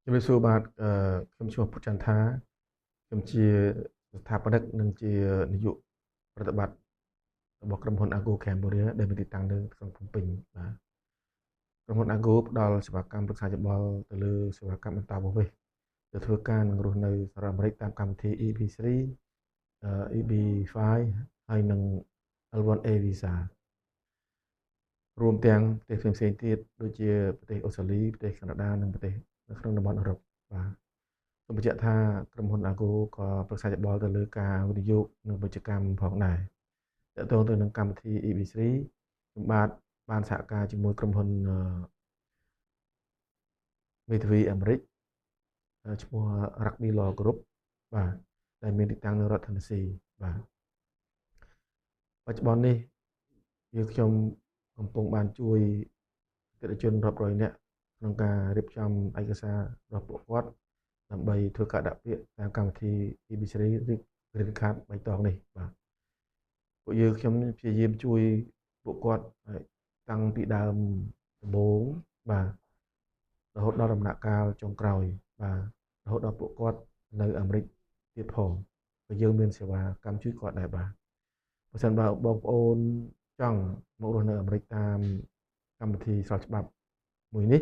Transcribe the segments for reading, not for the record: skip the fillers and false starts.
ជំរាបសួរបាទខ្ញុំឈ្មោះពុទ្ធចន្ទថាខ្ញុំជាស្ថាបនិកនិងជានាយកប្រតិបត្តិរបស់ក្រុមហ៊ុន Ago Cambodia ដែលមានទីតាំងនៅក្រុងភ្នំពេញបាទក្រុមហ៊ុន Ago ផ្ដល់សេវាកម្មប្រឹក្សាយោបល់ទៅលើសេវាកម្មអន្តោប្រវេសន៍ទៅធ្វើការនិងរស់នៅសហរដ្ឋអាមេរិកតាមកម្មវិធី EB3 EB5 ហើយនិង L1A Visa រួមទាំងប្រទេសផ្សេងៗទៀតដូចជាប្រទេសអូស្ត្រាលីប្រទេសកាណាដានិងប្រទេសនៅក្នុងតំបន់អឺរ៉ុបបាទសូមបញ្ជាក់ថាក្រុមហ៊ុន Ago ក៏ប្រឹក្សាយោបល់ទៅលើការវិនិយោគនិងពាណិជ្ជកម្មផងដែរទាក់ទងទៅនឹងកម្មវិធី EB3 ខ្ញុំបាទបានសហការជាមួយក្រុមហ៊ុនមេធាវីអាមេរិកឈ្មោះ Rugby Law Group បាទដែលមានទីតាំងនៅរដ្ឋ Tennessee បាទបច្ចុប្បន្ននេះយើងខ្ញុំកំពុងបានជួយអតិថិជនរាប់រយនាក់ក្នុងការរៀបចំឯកសាររបស់ពួកគាត់ដើម្បីធ្វើការដាក់ពាក្យតាមកម្មវិធី EB3 ឬ Green Card បៃតងនេះបាទពួកយើងខ្ញុំព្យាយាមជួយពួកគាត់តាំងពីដើមដំបូងបាទរហូតដល់ដំណាក់កាលចុងក្រោយបាទរហូតដល់ពួកគាត់នៅអាមេរិកទៀតផងក៏យើងមានសេវាកម្មជួយគាត់ដែរបាទបើសិនបើបងប្អូនចង់មករស់នៅអាមេរិកតាមកម្មវិធីស្របច្បាប់មួយនេះ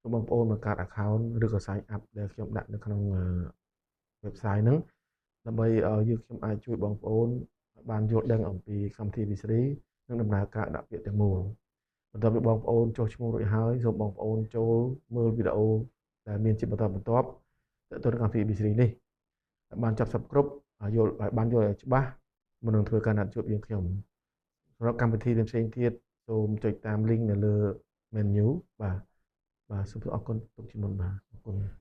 សូមបងប្អូនបង្កើត account ឬក៏ sign up ដែលខ្ញុំដាក់នៅក្នុង website ហ្នឹងដើម្បីឲ្យយើងខ្ញុំអាចជួយបងប្អូនបានយល់ដឹងអំពីកម្មវិធី EB3 និងដំណើរការដាក់ពាក្យទាំងមូលបន្ទាប់ពីបងប្អូនចុះឈ្មោះរួចហើយសូមបងប្អូនចូលមើលវីដេអូដែលមានជាបន្តបន្ទាប់ទាក់ទងនឹងកម្មវិធី EB3 នេះបានចាប់សពគ្រប់យល់ឲ្យបានយល់ឲ្យច្បាស់មុននឹងធ្វើការណាត់ជួបយើងខ្ញុំសម្រាប់កម្មវិធីផ្សេងៗទៀតសូមចុចតាម link នៅលើ menu បាទបាទសូមអរគុណទុកជាមុនបាទអរគុណ។